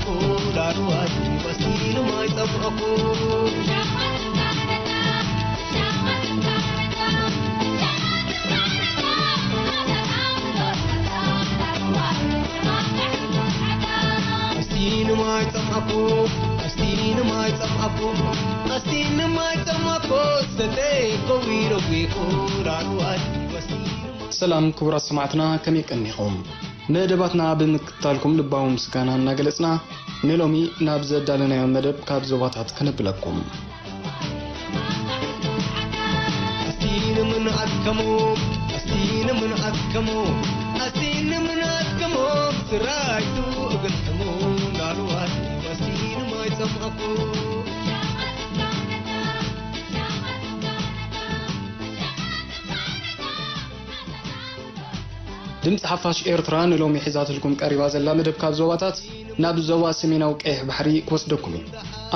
ቁዳሩ ኣዝዩ ኣስቲኑ ማይ ጸምኣኩ። ኣስቲኑ ማይ ጸምኣኩ፣ ኣስቲኑ ማይ ጸምኣኩ፣ ኣስቲኑ ማይ ጸምኣኩ፣ ሰተይ ከዊረጉ ቁዳሩ ኣዝዩ ኣስቲኑ ማይ ሰላም ክቡራት ሰማዕትና፣ ከመይ ቀኒኹም? መደባትና ብምክትታልኩም ልባዊ ምስጋና እናገለጽና፣ ንሎሚ ናብ ዘዳለናዮ መደብ ካብ ዞባታት ከነብለኩም። ኣስቲኑ ምን ኣከሙ፣ ኣስቲኑ ምን ኣከሙ፣ ኣስቲኑ ምን ኣከሙ፣ ስራይቱ እግልሕሙ፣ ናሉ ኣስቲኑ፣ ኣስቲኑ ማይ ጸምኣኩ። ድምፂ ሓፋሽ ኤርትራ ንሎሚ ሒዛትልኩም ቀሪባ ዘላ መደብ ካብ ዞባታት ናብ ዞባ ሰሜናዊ ቀይሕ ባሕሪ ክወስደኩም እዩ።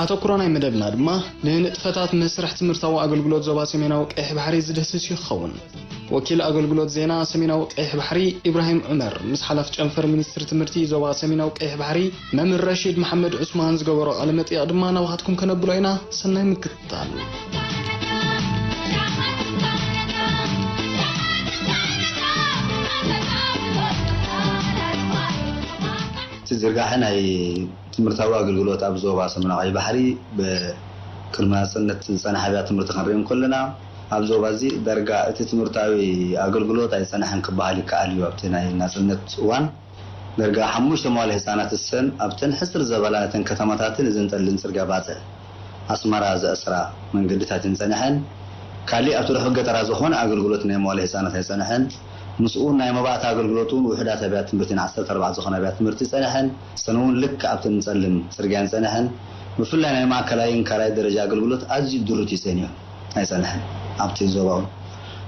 ኣተኩሮ ናይ መደብና ድማ ንንጥፈታት መስርሕ ትምህርታዊ ኣገልግሎት ዞባ ሰሜናዊ ቀይሕ ባሕሪ ዝድህስስ ይኸውን። ወኪል ኣገልግሎት ዜና ሰሜናዊ ቀይሕ ባሕሪ ኢብራሂም ዑመር ምስ ሓላፊ ጨንፈር ሚኒስትሪ ትምህርቲ ዞባ ሰሜናዊ ቀይሕ ባሕሪ መምህር ረሺድ መሓመድ ዑስማን ዝገበሮ ቃለ መጠይቕ ድማ ናባኻትኩም ከነብሎ ኢና። ሰናይ ምክትታል። እቲ ዝርጋሐ ናይ ትምህርታዊ ኣገልግሎት ኣብ ዞባ ሰሜናዊ ቀይሕ ባሕሪ ብቅድመ ናጽነት ዝጸንሐ ኣብያተ ትምህርቲ ክንርኢ እንከለና፣ ኣብ ዞባ እዚ ዳርጋ እቲ ትምህርታዊ ኣገልግሎት ኣይጸንሐን ክበሃል ይከኣል እዩ። ኣብቲ ናይ ናጽነት እዋን ዳርጋ ሓሙሽተ መዋለ ህጻናት እሰን ኣብተን ሕጽር ዘበላ ነተን ከተማታትን እዘን ጸሊም ጽርግያ ባጽዕ ኣስመራ ዘእስራ መንገድታት እየን ጸኒሐን። ካሊእ ኣብቲ ርሑቕ ገጠራት ዝኾነ ኣገልግሎት ናይ መዋለ ህጻናት ኣይጸንሐን። ምስኡ ናይ መባእታ ኣገልግሎት እውን ውሑዳት ኣብያተ ትምህርቲ፣ ን ዓሰርተ ኣርባዕተ ዝኾነ ኣብያተ ትምህርቲ ጸኒሐን። እሰን እውን ልክዕ ኣብተን ጸሊም ጽርግያ እየን ጸኒሐን። ብፍላይ ናይ ማእከላይን ካልኣይ ደረጃ ኣገልግሎት ኣዝዩ ድሩት እዩ ጸኒሑ፣ ኣይጸንሐን። ኣብቲ ዞባ እውን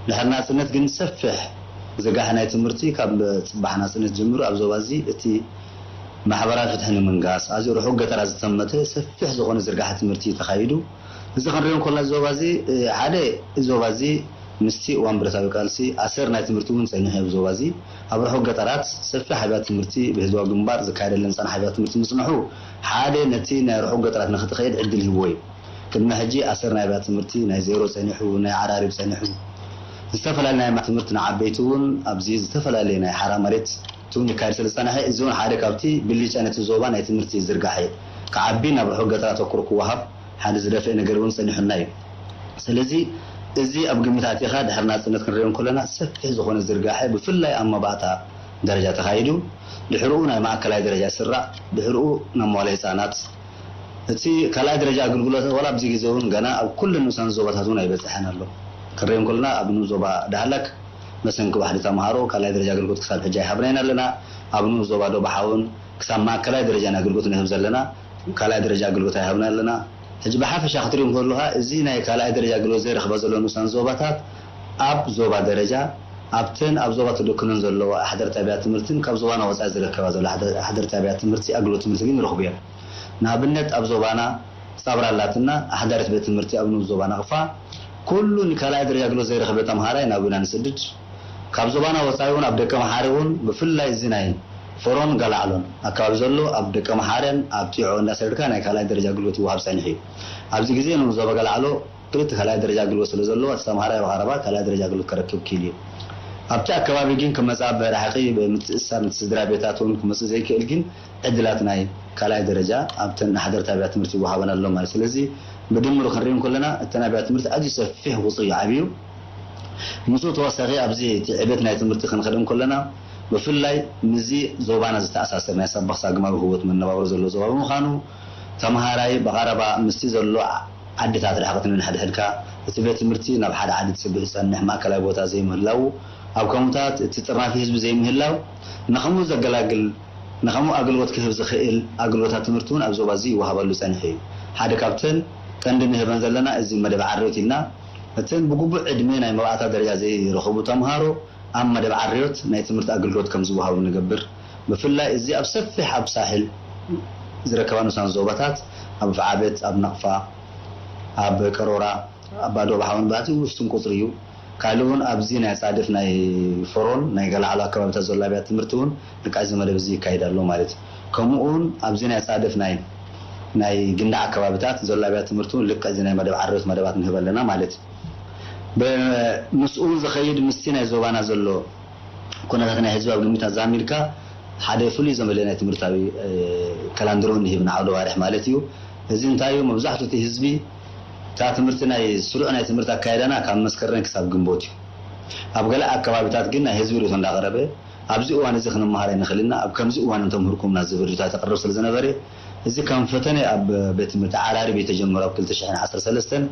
ድሕሪ ናጽነት ግን ሰፊሕ ዝርጋሐ ናይ ትምህርቲ ካብ ጽባሕ ናጽነት ጀሚሩ ኣብ ዞባ እዚ እቲ ማሕበራዊ ፍትሒ ንምንጋስ ኣዝዩ ርሑቕ ገጠራት ዝተመተ ሰፊሕ ዝኾነ ዝርጋሐ ትምህርቲ እዩ ተኻይዱ። እዚ ክንሪኦ እንከለና እዚ ዞባ እዚ፣ እ፣ ሓደ እዚ ዞባ እዚ ምስቲ እዋን ብረታዊ ቃልሲ ኣሰር ናይ ትምህርቲ እውን ጸኒሑ እዩ። ኣብ ዞባ እዚ ኣብ ርሑቕ ገጠራት ሰፊሕ ኣብያተ ትምህርቲ ብህዝባዊ ግንባር ዝካየደለን ዝጸንሐ ኣብያተ ትምህርቲ ምጽንሑ ሓደ ነቲ ናይ ርሑቕ ገጠራት ንኽትኸይድ ዕድል ሂብዎ እዩ። ቅድሚ ሕጂ ኣሰር ናይ ኣብያተ ትምህርቲ ናይ ዜሮ ጸኒሑ፣ ናይ ዓራሪብ ጸኒሑ፣ ዝተፈላለዩ ናይ ትምህርቲ ንዓበይቲ እውን ኣብዚ ዝተፈላለዩ ናይ ሓራ መሬት እውን ይካየድ ስለ ዝጸንሐ፣ እዚ እውን ሓደ ካብቲ ብልጫ ነቲ ዞባ ናይ ትምህርቲ ዝርጋሐ ክዓቢ ናብ ርሑቕ ገጠራት ኣተኩሮ ክወሃብ ሓደ ዝደፍአ ነገር እውን ጸኒሑና እዩ። ስለዚ እዚ ኣብ ግምት ኣቲኻ ድሕሪ ናጽነት ክንሪኦ እንከለና ሰፊሕ ዝኾነ ዝርጋሐ ብፍላይ ኣብ መባእታ ደረጃ ተኻይዱ፣ ድሕርኡ ናይ ማእከላይ ደረጃ ይስራዕ፣ ድሕርኡ ናብ መዋለ ህጻናት። እቲ ካልኣይ ደረጃ ኣገልግሎት ዋላ ኣብዚ ግዜ እውን ገና ኣብ ኩለን ንኡሳን ዞባታት እውን ኣይበጽሐን ኣሎ። ክንሪኦ እንከለና ኣብ ንኡስ ዞባ ዳህላክ መሰንኪ ዋሕዲ ተምሃሮ ካልኣይ ደረጃ ኣገልግሎት ክሳብ ሕጂ ኣይሃብናን ኣለና። ኣብ ንኡስ ዞባ ዶባሓ እውን ክሳብ ማእከላይ ደረጃ ናይ ኣገልግሎት ንህብ ዘለና፣ ካልኣይ ደረጃ ኣገልግሎት ኣይሃብና ኣለና። ሕጂ ብሓፈሻ ክትሪኦ እንከለኻ እዚ ናይ ካልኣይ ደረጃ ኣገልግሎት ዘይረኽባ ዘሎ ንኡሳን ዞባታት ኣብ ዞባ ደረጃ ኣብተን ኣብ ዞባ ተደኩነን ዘለዋ ኣሕደርቲ ኣብያተ ትምህርትን ካብ ዞባና ወጻኢ ዝረከባ ዘሎ ኣሕደ-፣ ኣሕደርቲ ኣብያተ ትምህርቲ ኣገልግሎት ትምህርቲ ግን ይረኽቡ እዮም። ንኣብነት ኣብ ዞባና ሳብራ ኣላትና ኣሕዳሪት ቤት ትምህርቲ ኣብ ንኡስ ዞባ ናቕፋ ኩሉ ንካልኣይ ደረጃ ኣገልግሎት ዘይረኸበ ተምሃራይ ናብና ንስድድ። ካብ ዞባና ወጻኢ እውን ኣብ ደቀ መሓሪ እውን ብፍላይ እዚ ናይ ፈሮን ገላዕሎን ኣከባቢ ዘሎ ኣብ ደቀ መሓረን ኣብ ጢዖ እንዳሰደድካ ናይ ካልኣይ ደረጃ ኣገልግሎት ይወሃብ ጸኒሑ እዩ። ኣብዚ ግዜ ንኡስ ዞባ ገላዕሎ ክልተ ካልኣይ ደረጃ ኣገልግሎት ስለ ዘለዎ እቲ ተምሃራይ ብቐረባ ካልኣይ ደረጃ ኣገልግሎት ከረክብ ክኢሉ እዩ። ኣብቲ ኣከባቢ ግን ክመጻ ብራሕቂ ብምትእስሳር ነቲ ስድራ ቤታት እውን ክመጽእ ዘይክእል ግን ዕድላት ናይ ካልኣይ ደረጃ ኣብተን ሓደርቲ ኣብያተ ትምህርቲ ይወሃበን ኣሎ ማለት። ስለዚ ብድምሩ ክንርኢ እንከለና እተን ኣብያተ ትምህርቲ ኣዝዩ ሰፊሕ ቁጽሪ እዩ ዓብዩ። ምስኡ ተወሳኺ ኣብዚ እቲ ዕቤት ናይ ትምህርቲ ክንኸድ እንከለና ብፍላይ ምስዚ ዞባና ዝተኣሳሰር ናይ ሳባኽሳ ግማዊ ህይወት መነባብሮ ዘለዎ ዞባ ብምዃኑ ተምሃራይ ብቐረባ ምስቲ ዘሎ ዓድታት ርሕቐት ነንሕድሕድካ እቲ ቤት ትምህርቲ ናብ ሓደ ዓዲ ተሰቢሑ ዝጸንሕ ማእከላይ ቦታ ዘይምህላዉ ኣብ ከምኡታት እቲ ጥርናፊ ህዝቢ ዘይምህላው ንኸምኡ ዘገላግል ንኸምኡ ኣገልግሎት ክህብ ዝኽእል ኣገልግሎታት ትምህርቲ እውን ኣብ ዞባ እዚ ይወሃበሉ ጸኒሑ እዩ። ሓደ ካብተን ቀንዲ ንህበን ዘለና እዚ መደብ ዓርዮት ኢልና እተን ብግቡእ ዕድመ ናይ መባእታ ደረጃ ዘይረኸቡ ተምሃሮ ኣብ መደብ ዓርዮት ናይ ትምህርቲ ኣገልግሎት ከም ዝወሃቡ ንገብር። ብፍላይ እዚ ኣብ ሰፊሕ ኣብ ሳሕል ዝረከባ ንኡሳን ዞባታት ኣብ ኣፍዓበት፣ ኣብ ናቕፋ፣ ኣብ ቀሮራ፣ ኣብ ባዶ ባሕውን ባቲ ውሱን ቁጽሪ እዩ። ካልእ እውን ኣብዚ ናይ ኣጻድፍ ናይ ፈሮን ናይ ገላዕሎ ኣከባቢታት ዘሎ ኣብያተ ትምህርቲ እውን ልክዕ እዚ መደብ እዚ ይካየድ ኣሎ ማለት እዩ። ከምኡ እውን ኣብዚ ናይ ጻድፍ ናይ ናይ ግንዳዕ ኣከባቢታት ዘሎ ኣብያተ ትምህርቲ እውን ልክዕ እዚ ናይ መደብ ዓረብት መደባት ንህብ ኣለና ማለት እዩ። ብ-፣ ምስኡ ዝኸይድ ምስቲ ናይ ዞባና ዘሎ ኩነታት ናይ ህዝቢ ኣብ ግምት ኣዛሚድካ ሓደ ፍሉይ ዘመለ ናይ ትምህርታዊ፣ እ፣ ከላንደር እውን ንህብ ንዓውደ ዋርሕ ማለት እዩ። እዚ እንታይ እዩ? መብዛሕትኡ እቲ ህዝቢ እታ ትምህርቲ ናይ ስሩዕ ናይ ትምህርቲ ኣካየዳና ካብ መስከረም ክሳብ ግንቦት እዩ። ኣብ ገለ ኣከባቢታት ግን ናይ ህዝቢ ርእቶ እንዳቐረበ ኣብዚ እዋን እዚ ክንመሃር ኣይንኽእልና፣ ኣብ ከምዚ እዋን እንተምህርኩምና ዝብል ርእቶ ተቕርብ ስለ ዝነበረ እዚ ከም ፈተነ ኣብ ቤት ትምህርቲ ዓራርብ እዩ ተጀመሩ ኣብ ክልተ ሽሕን ዓሰርተ ሰለስተን።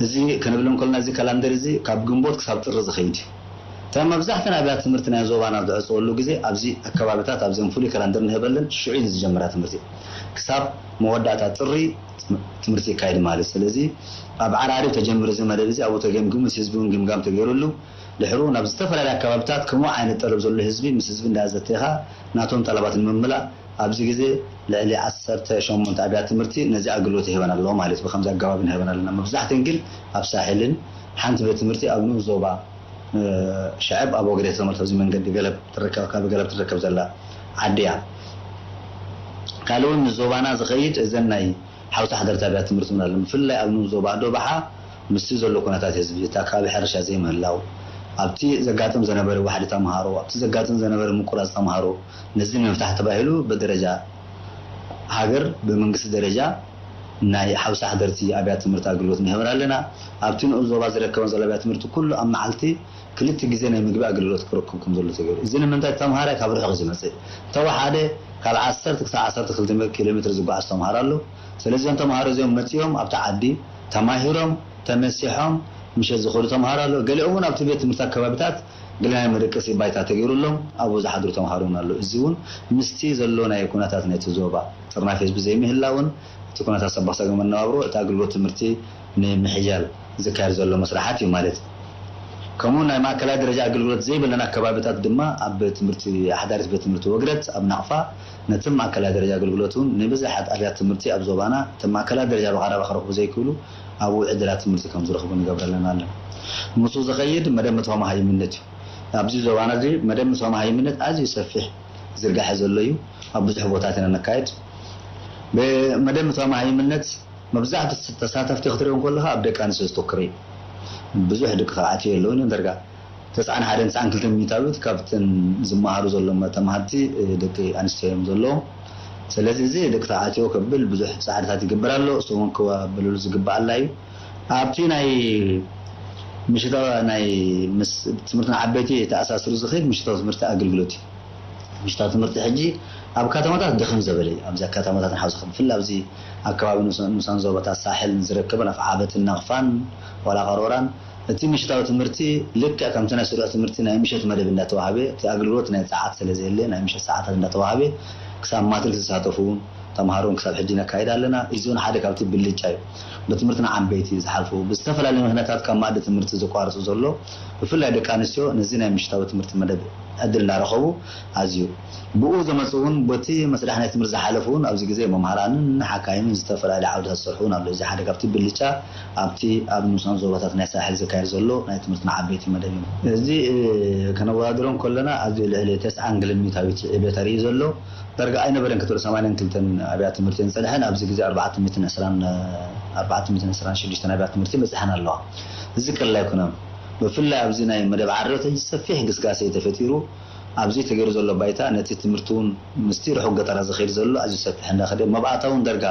እዚ ክንብል እንከለና እዚ ካላንደር እዚ ካብ ግንቦት ክሳብ ጥሪ ዝኸይድ እዩ። እተን መብዛሕተን ኣብያተ ትምህርቲ ናይ ዞባና ኣብ ዝዕፅወሉ ግዜ ኣብዚ ኣከባቢታት ኣብዘን ፍሉይ ካላንደር ንህበለን ሽዑ እዩ ዝጀምራ ትምህርቲ ክሳብ መወዳእታ ጥሪ ትምህርቲ ይካየድ ማለት እዩ። ስለዚ ኣብ ዓራርብ ተጀምሩ እዚ መደብ እዚ ኣብኡ ተገምግሙ ምስ ህዝቢ እውን ግምጋም ተገይሩሉ ድሕሩ ናብ ዝተፈላለዩ ኣከባቢታት ከምኡ ዓይነት ጠለብ ዘሎ ህዝቢ ምስ ህዝቢ እንዳዘተኻ ናቶም ጠለባት ንምምላእ ኣብዚ ግዜ ልዕሊ ዓሰርተ ሸሞንተ ኣብያተ ትምህርቲ ነዚ ኣገልግሎት ይህበን ኣለዎ ማለት እዩ። ብከምዚ ኣገባብ ንህበን ኣለና። መብዛሕተን ግን ኣብ ሳሕልን ሓንቲ ቤት ትምህርቲ ኣብ ንኡስ ዞባ፣ እ፣ ሸዐብ ኣብ ወግደ ተመርቶ ኣብዚ መንገዲ ገለብ ትርከብ፣ ካብ ገለብ ትርከብ ዘላ ዓዲ እያ። ካልእ እውን ንዞባና ዝኸይድ እዘን ናይ ሓውሲ ሓደርቲ ኣብያተ ትምህርቲ እውን ኣሎ። ብፍላይ ኣብ ንኡስ ዞባ ኣዶ ባሓ ምስቲ ዘሎ ኩነታት ህዝቢ፣ እቲ ኣካባቢ ሕርሻ ዘይምህላው፣ ኣብቲ ዘጋጥም ዘነበረ ዋሕዲ ተምሃሮ፣ ኣብቲ ዘጋጥም ዘነበረ ምቁራጽ ተምሃሮ፣ ነዚ ንምፍታሕ ተባሂሉ ብደረጃ ሃገር፣ ብመንግስቲ ደረጃ ናይ ሓውሲ ሓደርቲ ኣብያተ ትምህርቲ ኣገልግሎት ንህበን ኣለና። ኣብቲ ንኡስ ዞባ ዝረከበን ዘሎ ኣብያተ ትምህርቲ ኩሉ ኣብ መዓልቲ ክልተ ግዜ ናይ ምግቢ ኣገልግሎት ክረክብ ከም ዘሎ ተገይሩ። እዚ ንምንታይ? ተምሃራይ ካብ ርሑቕ እዩ ዝመጽእ። እንተወሓደ ካብ ዓሰርተ ክሳብ ዓሰርተ ክልተ ኪሎ ሜትር ዝጓዓዝ ተምሃሮ ኣሎ። ስለዚ እዞም ተምሃሮ እዚኦም መጺኦም ኣብቲ ዓዲ ተማሂሮም ተመሲሖም ምሸት ዝኸዱ ተምሃሮ ኣሎ። ገሊኦም እውን ኣብቲ ቤት ትምህርቲ ኣከባቢታት ገለ ናይ መደቀሲ ባይታ ተገይሩሎም ኣብኡ ዝሓድሩ ተምሃሮ እውን ኣሎ። እዚ እውን ምስቲ ዘሎ ናይ ኩነታት ናይቲ ዞባ ጥርናፊ ህዝቢ ዘይምህላውን እቲ ኩነታት ሰባኽ ሰገም መነባብሮ እቲ ኣገልግሎት ትምህርቲ ንምሕያል ዝካየድ ዘሎ መስራሓት እዩ ማለት እዩ። ከምኡ ናይ ማእከላይ ደረጃ ኣገልግሎት ዘይብለን ኣከባቢታት ድማ ኣብ ቤት ትምህርቲ ሓዳሪት ቤት ትምህርቲ ወግደት ኣብ ናቕፋ ነቲ ማእከላይ ደረጃ ኣገልግሎት እውን ንብዝሓት ኣብያት ትምህርቲ ኣብ ዞባና እቲ ማእከላይ ደረጃ ብቐረባ ክረኽቡ ዘይክእሉ ኣብኡ ዕድላት ትምህርቲ ከም ዝረኽቡ ንገብረለን ኣለና። ምስኡ ዝኸይድ መደብ ምትኳ መሃይምነት እዩ። ኣብዚ ዞባና እዚ መደብ ምትኳ መሃይምነት ኣዝዩ ሰፊሕ ዝርጋሐ ዘሎ እዩ። ኣብ ብዙሕ ቦታት ኢና ነካየድ። ብመደብ ምትኳ መሃይምነት መብዛሕትኡ ተሳተፍቲ ክትሪኦም ከለኻ ኣብ ደቂ ኣንስትዮ ዝተኩረ እዩ። ብዙሕ ደቂ ተባዕትዮ የለውን እዮም። ደርጋ ተስዓን ሓደን ተስዓን ክልተን ሚእታዊት ካብተን ዝመሃሩ ዘለዉ ተምሃርቲ፣ እ፣ ደቂ ኣንስትዮ እዮም ዘለዎም። ስለዚ እዚ ደቂ ተባዕትዮ ከብል ብዙሕ ጻዕርታት ይግበር ኣሎ። እሱ እውን ክበልሉ ዝግባእ ኣላ እዩ። ኣብቲ ናይ ምሽታዊ ናይ ምስ ትምህርቲ ንዓበይቲ ተኣሳስሩ ዝኽእል ምሽታዊ ትምህርቲ ኣገልግሎት እዩ። ምሽታዊ ትምህርቲ ሕጂ ኣብ ከተማታት ድኽም ዘበለ እዩ። ኣብዚ ከተማታት ንሓውዚ ከም ብፍላይ ኣብዚ ኣከባቢ ንኡሳን ዞባታት ሳሕል ንዝረከበን ኣፍዓበትን ናቕፋን ዋላ ቀሮራን እቲ ምሽታዊ ትምህርቲ ልክዕ ከምቲ ናይ ስሩዕ ትምህርቲ ናይ ምሸት መደብ እንዳተዋህበ እቲ ኣገልግሎት ናይ ሰዓት ስለ ዘየለ ናይ ምሸት ሰዓታት እንዳተዋህበ ክሳብ ማትሪክ ዝሳተፉ እውን ተምሃሮ እውን ክሳብ ሕጂ ነካይድ ኣለና። እዚ እውን ሓደ ካብቲ ብልጫ እዩ። ብትምህርቲ ንዓበይቲ ዝሓልፉ ብዝተፈላለዩ ምኽንያታት ካብ ማእዲ ትምህርቲ ዘቋርጹ ዘሎ ብፍላይ ደቂ ኣንስትዮ ነዚ ናይ ምሽታዊ ትምህርቲ መደብ ዕድል እንዳረኸቡ ኣዝዩ ብኡ ዝመጽእ እውን በቲ መስርሕ ናይ ትምህርቲ ዝሓለፉ እውን ኣብዚ ግዜ መምሃራንን ሓካይምን ዝተፈላለዩ ዓውድታት ዝሰርሑ እውን ኣለዉ። እዚ ሓደ ካብቲ ብልጫ ኣብቲ ኣብ ንኡሳን ዞባታት ናይ ሳሕል ዝካየድ ዘሎ ናይ ትምህርቲ ንዓበይቲ መደብ እዩ። እዚ፣ እ፣ ከነወዳድሮ እንከለና ኣዝዩ ልዕሊ ተስዓን ክልተ ሚእታዊት ዕብየት ኣርእዩ ዘሎ ዳርጋ ኣይነበረን። ክትብል ሰማንያን ክልተን ኣብያተ ትምህርቲ እየን ዝጸንሐን ኣብዚ ግዜ ኣርባዕተ ሚእትን ዕስራን፣ ኣርባዕተ ሚእትን ዕስራን ሽዱሽተን ኣብያተ ትምህርቲ በጺሐን ኣለዋ። እዚ ቀሊል ኣይኮነን። ብፍላይ ኣብዚ ናይ መደብ ዓረብተይ ሰፊሕ ግስጋሴ ተፈጢሩ ኣብዚ ተገይሩ ዘሎ ባይታ ነቲ ትምህርቲ እውን ምስቲ ርሑቕ ገጠራት ዝኸይድ ዘሎ ኣዝዩ ሰፊሕ እንዳኸደ መብኣታ እውን ደርጋ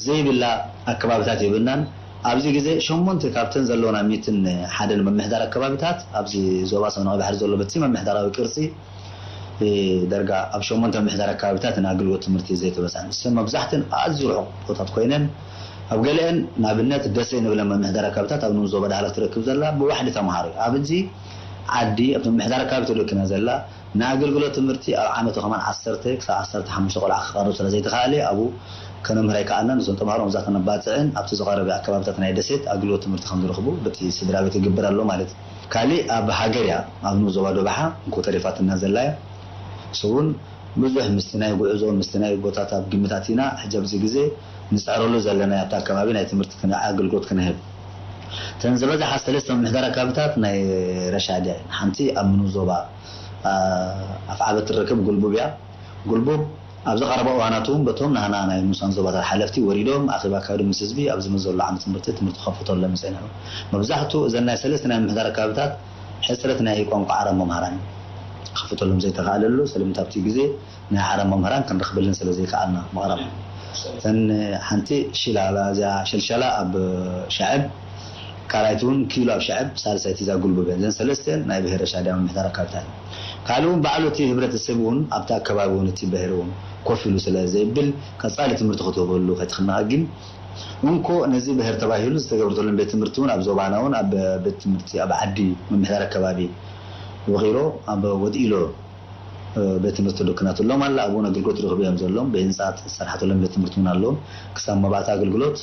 ዘይብላ ኣከባቢታት የብልናን። ኣብዚ ግዜ ሸሞንተ ካብተን ዘለውና ሚእትን ሓደን ምምሕዳር ኣከባቢታት ኣብዚ ዞባ ሰሜናዊ ባሕሪ ዘሎ በቲ ምምሕዳራዊ ቅርጺ፣ እ፣ ደርጋ ኣብ ሸሞንተ ምምሕዳር ኣከባቢታት ንኣገልግሎት ትምህርቲ ዘይተበጽሐን እሰን መብዛሕተን ኣዝዩ ርሑቕ ቦታት ኮይነን ኣብ ገሊአን ንኣብነት ደሴ ንብለን ምምሕዳር ኣከባቢታት ኣብ ንኡስ ዞባ ዳህላክ ትረክብ ዘላ ብዋሕዲ ተምሃሮ እዩ። ኣብዚ ዓዲ ኣብቲ ምምሕዳር ኣከባቢ ተደኪና ዘላ ንኣገልግሎት ትምህርቲ ኣብ ዓመቱ ከማን ዓሰርተ ክሳብ ዓሰርተ ሓሙሽተ ቆልዓ ክቐርብ ስለ ዘይተኻእለ ኣብኡ ከነምህር ኣይከኣልናን። እዞም ተምሃሮ ኣብዛ ከነባጽዕን ኣብቲ ዝቐረበ ኣከባቢታት ናይ ደሴት ኣገልግሎት ትምህርቲ ከም ዝረኽቡ በቲ ስድራ ቤት ይግበር ኣሎ ማለት እዩ። ካሊእ ኣብ ሃገር እያ ኣብ ንኡስ ዞባ ዶባሓ እንኮ ተሪፋትና ዘላ እያ። እሱ እውን ብዙሕ ምስቲ ናይ ጉዕዞ ምስቲ ናይ ቦታታት ግምታት ኢና ሕጂ ኣብዚ ግዜ ንጽዕረሉ ዘለና ኣብቲ ኣከባቢ ናይ ትምህርቲ ክን-፣ ኣገልግሎት ክንህብ። እተን ዝበዝሓ ሰለስተ ምምሕዳር ኣከባቢታት ናይ ረሻድ እያ። ሓንቲ ኣብ ንኡስ ዞባ፣ ኣ፣ ኣፍዓበት ትርከብ ጉልቡብ እያ። ጉልቡብ ኣብዚ ቀረባ እዋናት እውን በቶም ናህና ናይ ንኡሳን ዞባታት ሓለፍቲ ወሪዶም ኣኼባ ኣካይዶም ምስ ህዝቢ ኣብዚ ምስ ዘሎ ዓመት ትምህርቲ ትምህርቲ ክኸፍተሎም ጸኒሑ። መብዛሕትኡ እዘን ናይ ሰለስተ ናይ ምምሕዳር ኣካባቢታት ሕጽረት ናይ ቋንቋ ዓረብ መምሃራን ክኸፍተሎም ዘይተኻእለሉ ስለምንታይ ኣብቲ ግዜ ናይ ዓረብ መምህራን ክንረኽበለን ስለ ዘይከኣልና ምቕራብ። እተን ሓንቲ ሽላላ እዚኣ ሸልሸላ ኣብ ሸዐብ ካልኣይቲ እውን ኪሎ ኣብ ሸዐብ ሳልሳይቲ እዛ ጉልቡብ እየን። እዘን ሰለስተ ናይ ብሄረ ሻድያ ምምሕዳር ኣካባቢታት እየን። ካልእ እውን ባዕሉ እቲ ህብረተሰብ እውን ኣብቲ ኣከባቢ እውን እቲ ብሄር እውን ኮፍ ኢሉ ስለ ዘይብል ቀጻሊ ትምህርቲ ክትህበሉ ከይትኽንኻ ግን እንኮ ነዚ ብሄር ተባሂሉ ዝተገብረተሉን ቤት ትምህርቲ እውን ኣብ ዞባና እውን ኣብ ቤት ትምህርቲ ኣብ ዓዲ ምምሕዳር ኣከባቢ ውቒሮ ኣብ ወድኢሎ ቤት ትምህርቲ ዶ ክናትሎም ኣላ ኣብኡ ኣገልግሎት ረኽቡ እዮም ዘለዎም ብህንፃ ተሰርሓተሎም ቤት ትምህርቲ እውን ኣለዎም ክሳብ መባእታ ኣገልግሎት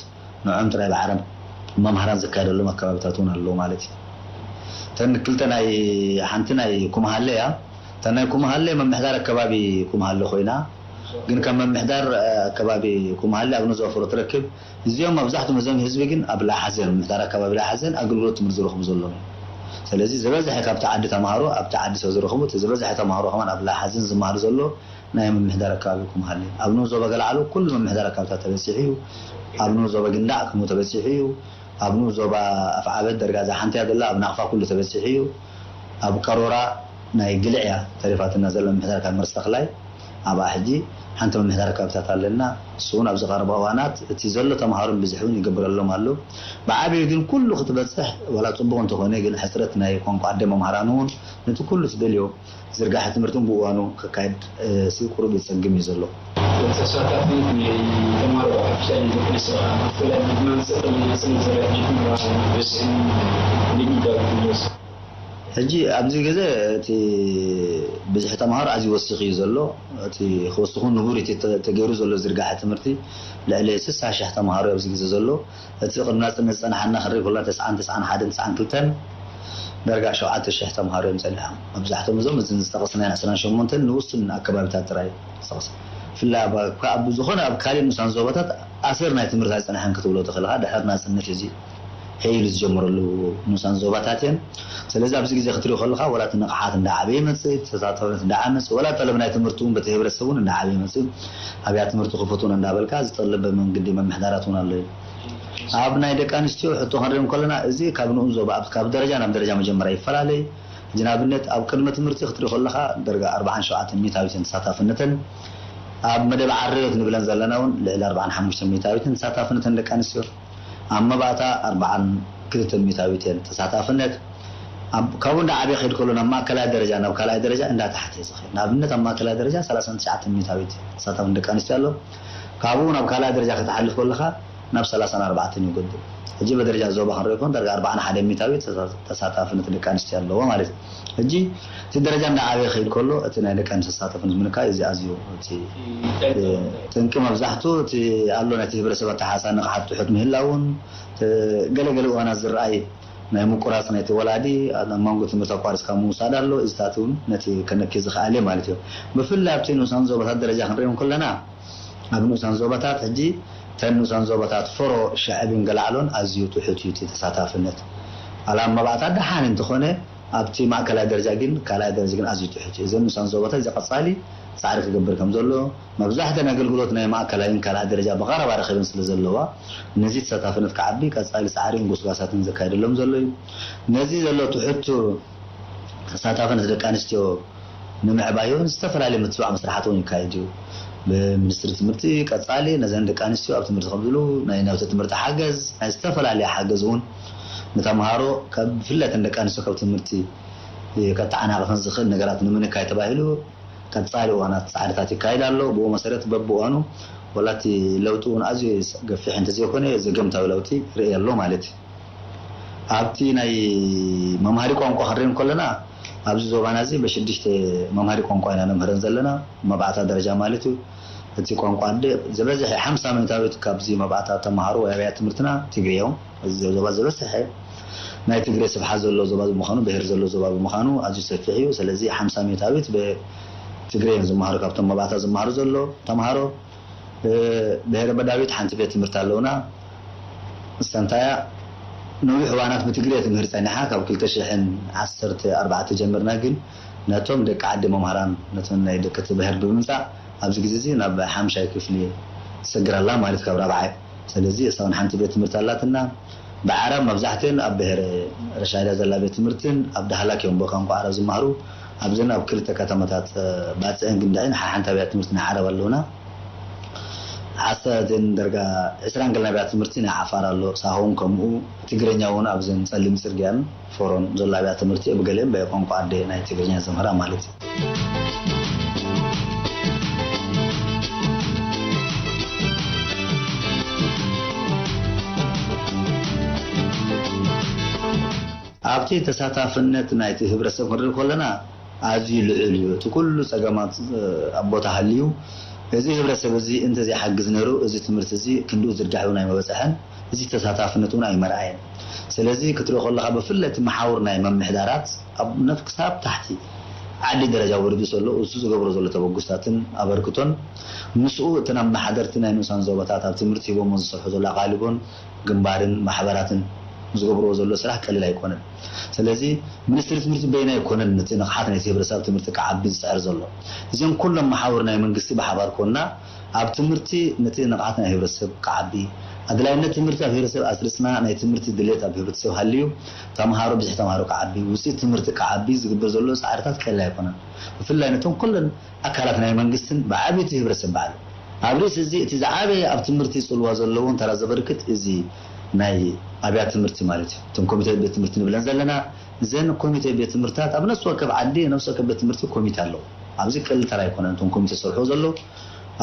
ንዖም ጥራይ ብዓረብ መምሃራን ዘካየደሎም ኣከባቢታት እውን ኣለዉ ማለት እዩ። እተን ክልተ ናይ ሓንቲ ናይ ኩምሃለ እያ። እታ ናይ ኩምሃለ መምሕዳር ኣከባቢ ኩምሃለ ኮይና ግን ከም መምሕዳር ኣከባቢ ኩምሃለ ኣብ ነዞ ፍሮ ትረክብ እዚኦም መብዛሕትኦም እዞም ህዝቢ ግን ኣብ ላሓዘን ምምሕዳር ኣከባቢ ላሓዘን ኣገልግሎት ትምህርቲ ዝረኽቡ ዘለዉ እዮም። ስለዚ ዝበዝሐ ካብቲ ዓዲ ተምሃሮ ኣብቲ ዓዲ ስለ ዝረኽቡ እቲ ዝበዝሐ ተምሃሮ ከማን ኣብ ላሓዘን ዝመሃር ዘሎ ናይ ምምሕዳር ኣከባቢ ኩምሃለ ኣብ ንኡስ ዞባ ገለዓሉ ኩሉ ምምሕዳር ኣከባቢታት ተበፂሑ እዩ። ኣብ ንኡስ ዞባ ግንዳዕ ከምኡ ተበፂሑ እዩ። ኣብ ንኡስ ዞባ ኣፍዓበት ደርጋ እዛ ሓንቲ እያ ዘላ ኣብ ናቕፋ ኩሉ ተበፂሑ እዩ። ኣብ ቀሮራ ናይ ግልዕ እያ ተሪፋትና ዘላ ምምሕዳር ካብ መርስ ተኽላይ ኣብኣ ሕጂ ሓንቲ ምምሕዳር ኣከባቢታት ኣለና። እሱ እውን ኣብዚ ቀረባ እዋናት እቲ ዘሎ ተምሃሮን ብዝሒ እውን ይገብረሎም ኣሎ። ብዓብዩ ግን ኩሉ ክትበፅሕ ዋላ ፅቡቕ እንተኾነ ግን ሕፅረት ናይ ቋንቋ ኣደ መምሃራን እውን ነቲ ኩሉ ትደልዮ ዝርጋሐ ትምህርትን ብእዋኑ ከካየድ ቁሩብ ይፀግም እዩ ዘሎ። ተሳታፍነት ናይ ተማሮ ሓፈሻ ዩኒቨርሲቲ ብፍላይ ብመንፅር ናፅነት ዘረጅት ምራ ብዝሕን ንምዳብ ይወስድ። ሕጂ ኣብዚ ግዜ እቲ ብዝሒ ተምሃሮ ኣዝዩ ወሲኹ እዩ ዘሎ። እቲ ክወስኹ ንቡር እቲ ተገይሩ ዘሎ ዝርጋሐ ትምህርቲ ልዕሊ ስሳ ሽሕ ተምሃሮ ኣብዚ ግዜ ዘሎ። እቲ ቅድሚ ናፅነት ዝፀናሓና ክንርኢ ከሎና ተስዓን ተስዓን ሓደን ተስዓን ክልተን ዳርጋ ሸውዓተ ሽሕ ተምሃሮ እዮም ፀኒሖም። መብዛሕትኦም እዞም እዚ ዝጠቐስናዮ ዕስራን ሸሞንተን ንውሱን ኣከባቢታት ጥራይ ዝጠቐስ። ብፍላይ ኣብ ዝኾነ ኣብ ካሊእ ንኡሳን ዞባታት ኣሰር ናይ ትምህርቲ ኣይፀንሐን ክትብሎ ትኽእል ኢኻ። ድሕሪ ናፅነት እዚ ሄይሉ ዝጀመረሉ ንኡሳን ዞባታት እየን። ስለዚ ኣብዚ ግዜ ክትሪኦ ከለኻ ዋላ እቲ ንቕሓት እንዳዓበየ ይመፅእ፣ ተሳታፍነት እንዳዓመፅ፣ ዋላ ጠለብ ናይ ትምህርቲ እውን በቲ ህብረተሰብ እውን እንዳዓበየ ይመፅእ። ኣብያ ትምህርቲ ክፉት እውን እንዳበልካ ዝጠልብ መንገዲ መምሕዳራት እውን ኣሎ እዩ። ኣብ ናይ ደቂ ኣንስትዮ ሕቶ ክንርኢ እንከለና እዚ ካብ ንኡን ዞባ ካብ ደረጃ ናብ ደረጃ መጀመርያ ይፈላለ እዩ። ሕጂ ንኣብነት ኣብ ቅድመ ትምህርቲ ክትርኢ ከለኻ ደረጃ ኣርባዓን ሸውዓተን ሚእታዊትን ተሳታፍነተን ኣብ መደብ ዓረዮት ንብለን ዘለና እውን ልዕሊ ኣርባዓን ሓሙሽተን ሚእታዊትን ተሳታፍነተን ደቂ ኣንስትዮ ኣብ መባእታ ኣርባዓን ክልተን ሚእታዊት እየን ተሳታፍነት። ካብኡ እንዳ ዓብየ ከይድ ከሎ ናብ ማእከላይ ደረጃ ናብ ካልኣይ ደረጃ እንዳተሓተ እዩ ዝኸይድ። ንኣብነት ኣብ ማእከላይ ደረጃ ሰላሳን ትሽዓተን ሚእታዊት ተሳታፍነት ደቂ ኣንስትዮ ኣሎ። ካብኡ ናብ ካልኣይ ደረጃ ክትሓልፍ ከለኻ ናብ ሰላሳን ኣርባዕተን ይጎድል። ሕጂ በደረጃ ዞባ ክንሪኦ ከሆን ዳርጋ ኣርባዓን ሓደን ሚእታዊት ተሳታፍነት ደቂ ኣንስትዮ ኣለዎ ማለት እዩ። ሕጂ እቲ ደረጃ እንዳ ዓበየ ከይድ ከሎ እቲ ናይ ደቂ ኣንስትዮ ተሳታፍነት ምንካይ እዚ ኣዝዩ እቲ ጠንቂ መብዛሕቱ እቲ ኣሎ ናይቲ ህብረተሰብ ኣተሓሳ ንቕሓት ትሑት ምህላውን ገለገለ እዋናት ዝረኣይ ናይ ምቁራፅ ናይቲ ወላዲ ኣብ መንጎ ትምህርቲ ኣቋሪፅካ ምውሳድ ኣሎ። እዚታት እውን ነቲ ከነኪ ዝኽኣል እየ ማለት እዩ። ብፍላይ ኣብቲ ንኡሳን ዞባታት ደረጃ ክንሪኦም ከለና ኣብ ንኡሳን ዞባታት ሕጂ እተን ንኡሳን ዞባታት ፈሮ ሸዐብን ገላዕሎን ኣዝዩ ትሑት እዩ እቲ ተሳታፍነት። ኣላ መባእታ ደሓን እንተኾነ ኣብቲ ማእከላይ ደረጃ ግን ካልኣይ ደረጃ ግን ኣዝዩ ትሑት እዩ። እዘን ንኡሳን ዞባታት እዚ ቀፃሊ ፃዕሪ ክገብር ከም ዘሎ መብዛሕተን ኣገልግሎት ናይ ማእከላይን ካልኣይ ደረጃ ብቐረባ ረኺበን ስለ ዘለዋ ነዚ ተሳታፍነት ክዓቢ ቀፃሊ ፃዕሪን ጉስጓሳትን ዘካየደሎም ዘሎ እዩ። ነዚ ዘሎ ትሑት ተሳታፍነት ደቂ ኣንስትዮ ንምዕባይ እውን ዝተፈላለዩ ምትብባዕ መስራሓት እውን ይካየድ እዩ። ብሚኒስትሪ ትምህርቲ ቀፃሊ ነዘን ደቂ ኣንስትዮ ኣብ ትምህርቲ ከምዝሉ ናይ ናውቲ ትምህርቲ ሓገዝ ናይ ዝተፈላለየ ሓገዝ እውን ንተምሃሮ ካብ ብፍለተን ደቂ ኣንስትዮ ካብ ትምህርቲ ከተዓናቕፈን ዝኽእል ነገራት ንምንካይ ተባሂሉ ቀፃሊ እዋናት ፃዕርታት ይካየድ ኣሎ። ብኡ መሰረት በብእዋኑ ወላ እቲ ለውጢ እውን ኣዝዩ ገፊሕ እንተዘይኮነ ዘገምታዊ ለውጢ ርእየ ኣሎ ማለት እዩ። ኣብቲ ናይ መምሃሪ ቋንቋ ክንርኢ እንከለና ኣብዚ ዞባና እዚ በሽዱሽተ መምሃሪ ቋንቋ ኢና ነምህረን ዘለና መባእታ ደረጃ ማለት እዩ። እቲ ቋንቋ ኣደ ዝበዝሐ ሓምሳ ሚእታዊት ካብዚ መባእታ ተምሃሮ ወይ ኣብያ ትምህርትና ትግሪ እዮም። እዚ ዞባ ዝበዝሐ ናይ ትግሬ ስፍሓት ዘሎ ዞባ ብምዃኑ ብሄር ዘሎ ዞባ ብምዃኑ ኣዝዩ ሰፊሕ እዩ። ስለዚ ሓምሳ ሚእታዊት ብትግሬ እዮም ዝመሃሩ ካብቶም መባእታ ዝመሃሩ ዘሎ ተምሃሮ። ብሄረ በዳዊት ሓንቲ ቤት ትምህርቲ ኣለውና። ንሳ እንታይ እያ ነዊሕ እዋናት ብትግሬ ትምህር ፀኒሓ ካብ ክልተ ሽሕን ዓሰርተ ኣርባዕተ ጀምርና ግን ነቶም ደቂ ዓዲ መምሃራን ነቶም ናይ ደቂ እቲ ብሄር ብምምፃእ ኣብዚ ግዜ እዚ ናብ ሓምሻይ ክፍሊ ትሰግር ኣላ ማለት ካብ ራብዓይ። ስለዚ እሳውን ሓንቲ ቤት ትምህርቲ ኣላትና። ብዓራብ መብዛሕትኤን ኣብ ብሄረ ረሻይዳ ዘላ ቤት ትምህርትን ኣብ ዳህላክ እዮም ብቋንቋ ዓረብ ዝመሃሩ። ኣብዘን ኣብ ክልተ ከተማታት፣ እ፣ ባጽዕን ግንዳዕን ሓሓንቲ ኣብያተ ትምህርቲ ናይ ዓረብ ኣለውና። ዓሰርተ ደርጋ ዕስራን ገለን ኣብያተ ትምህርቲ ናይ ዓፋር ኣሎ። ሳሆን ከምኡ፣ ትግርኛ እውን ኣብዘን ጸሊም ጽርግያን ፎሮን ዘሎ ኣብያተ ትምህርቲ ብገሊኦም ብቋንቋ ኣደ ናይ ትግርኛ ዘምህራ ማለት እዩ። ኣብቲ ተሳታፍነት ናይቲ ህብረተሰብ ክንርኢ ከለና ኣዝዩ ልዑል እዩ። እቲ ኩሉ ጸገማት፣ እ፣ ኣብ ቦታ ሃልዩ፣ እዚ ህብረተሰብ እዚ እንተዘይሓግዝ ነይሩ፣ እዚ ትምህርቲ እዚ ክንድኡ ዝርጋሕ እውን ኣይመበጽሐን፣ እዚ ተሳታፍነት እውን ኣይመርኣየን። ስለዚ ክትሪኦ ከለኻ ብፍላይ እቲ መሓውር ናይ መምሕዳራት ኣብ ነፍ ክሳብ ታሕቲ ዓዲ ደረጃ ወሪዱ ዘሎ፣ እሱ ዝገብሮ ዘሎ ተበግሶታትን ኣበርክቶን ምስኡ እተን ኣመሓደርቲ ናይ ንኡሳን ዞባታት ኣብ ትምህርቲ ሂቦሞ ዝሰርሑ ዘሎ ኣቓልቦን ግንባርን ማሕበራትን ዝገብርዎ ዘሎ ስራሕ ቀሊል ኣይኮነን። ስለዚ ሚኒስትሪ ትምህርቲ በይና ኣይኮነን ነቲ ንቕሓት ናይቲ ህብረተሰብ ትምህርቲ ክዓቢ ዝጽዕር ዘሎ። እዚኦም ኩሎም መሓውር ናይ መንግስቲ ብሓባር ኮንና ኣብ ትምህርቲ ነቲ ንቕሓት ናይ ህብረተሰብ ክዓቢ፣ ኣድላይነት ትምህርቲ ኣብ ህብረተሰብ ኣስሪጽና ናይ ትምህርቲ ድሌት ኣብ ህብረተሰብ ሃልዩ ተምሃሮ፣ ብዝሒ ተምሃሮ ክዓቢ፣ ውፅኢት ትምህርቲ ክዓቢ ዝግበር ዘሎ ጻዕርታት ቀሊል ኣይኮነን። ብፍላይ ነቶም ኩለን ኣካላት ናይ መንግስትን ብዓብይቲ ህብረተሰብ ባዕሉ። ኣብ ርእሲ እዚ እቲ ዝዓበየ ኣብ ትምህርቲ ጽልዋ ዘለዎን ተራ ዘበርክት እዚ ናይ ኣብያት ትምህርቲ ማለት እዩ። እቶም ኮሚቴ ቤት ትምህርቲ ንብለን ዘለና፣ እዘን ኮሚቴ ቤት ትምህርትታት ኣብ ነፍሲ ወከፍ ዓዲ፣ ነፍሲ ወከፍ ቤት ትምህርቲ ኮሚቴ ኣለዎ። ኣብዚ ቀሊል ተራ ኣይኮነን እቶም ኮሚቴ ዝሰርሑ ዘለዉ።